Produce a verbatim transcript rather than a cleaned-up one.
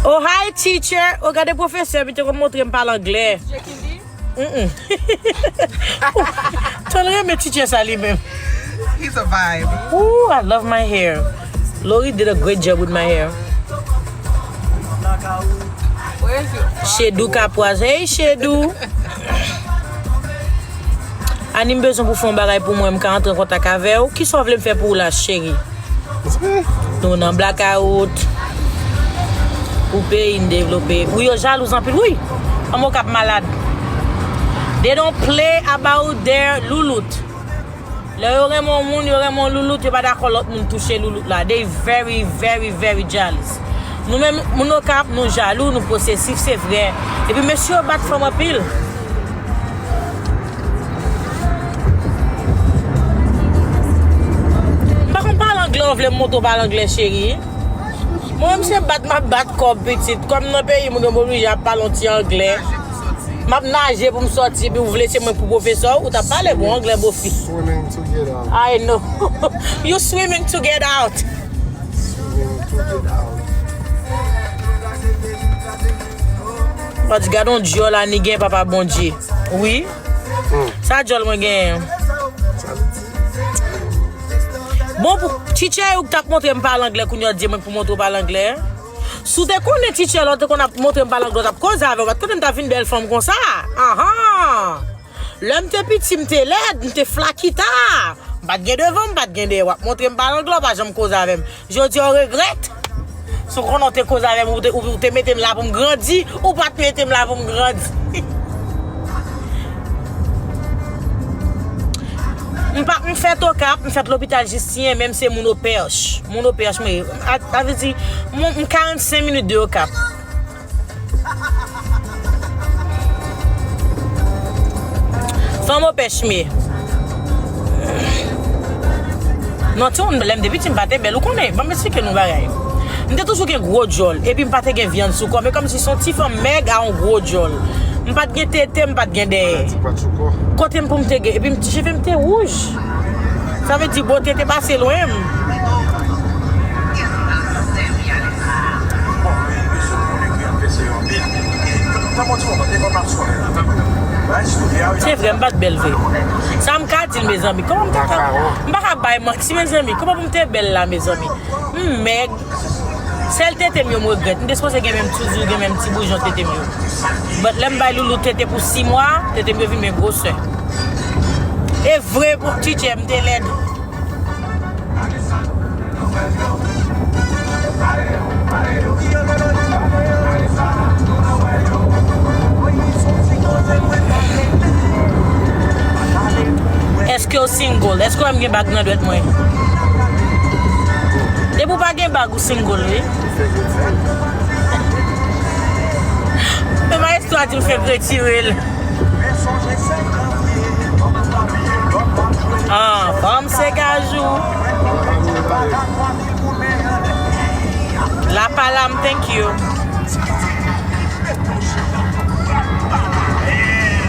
Oh, hi, teacher. Oh, gade pwofesè, li te konn montre m pale anglè. Mm-mm. Tann renmen teacher sa li menm. He's a vibe. Ooh, I love my hair. Lori did a great job with my hair. Chedou Kapwaz. Hey, Chedou. Ani, m bezwen pou fè yon bagay pou mwen, m ka antre an kontak avè w. Kisa w vle m fè pou w la, cheri? Nou nan blackout. Pou peyi n devlope. Wi, yo jalouz anpil, wi. Fanm Okap malad. They don't play about their louloute. Lè yo renmen yon moun, yo renmen yon louloute, yo pa dakò lòt moun touche louloute la. They very, very, very jealous. Nou menm, moun Okap, nou jalou, nou posesif, se vre. Epi mesye yo bat fanm anpil. M pa konn pale anglè, w vle m montre w pale anglè, cheri? Mwen menm se bat m ap bat kòb, pitit. Kòm nan peyi moun yo, m oblije ap pale yon ti anglè. M ap naje pou m sòti, epi w vle se mwen pou pwofesè w, ou t ap pale bon anglè, bofi. Swimming to get out. I know. You swimming to get out. Swimming to get out. Pati gad yon dyòl Ani gen, papa Bondye. Wi. Sa dyòl mwen genyen. Bon, pou, teacher, ou t ap montre m pale anglè, kounye a w di mwen pou montre w pale anglè. Si w te konnen, teacher, lè w te konn ap montre m pale anglè, w t ap koze avè w, w pa t konnen m t ap vin bèl fanm konsa. Ahan. Lè m te piti, m te lèd, m te flakita. M pa t gen devan, m pa t gen dèyè. W ap montre m pale anglè, w pa janm koze avè m. Jodi a, w regrèt. Si w konnen w te koze avè m, ou te, ou te mete m la pou m grandi, ou pa t mete m la pou m grandi. M pa, m fèt Okap, m fèt lopital Jistyen, men m se moun Opèch. Moun Opèch, mwen ye. A, sa vle di, m, m karannsenk minit de Okap. Fanm Opèch m ye. Non, timoun, lè m te piti, m pa te bèl. Ou konnen, ban m eksplike nou bagay. M te toujou gen gwo dyòl, epi m pa te gen vyann sou kò m. E kòmsi se yon ti fanm mèg a yon gwo dyòl. M pa t gen tete, m pa t gen dèyè. Maladi pa tchouko. Kote m pou m te gen? Epi m, cheve m te wouj. Sa vle di bote te pase lwen m. Se vre, m pa t bèl vre. Sa m ka di l, mezanmi. Kòman m ta ka, m pa ka bay manti, mezanmi. Kòman pou m te bèl la, mezanmi? M mèg. Sèl tete m yo m regrèt. M te sipoze gen menm ti, gen menm ti boujon tete m yo. But lè m bay loulou tete pou sis mwa, tete m yo vin men gwosè. E vre, bon, teacher, m te lèd. Èske w single? Èske w wè m gen bag nan dwèt mwen? Depi w pa gen bag, ou single, wi. Men maestro a di m fèk retire l. Ah, fanm se kajou. La pa la m, thank you.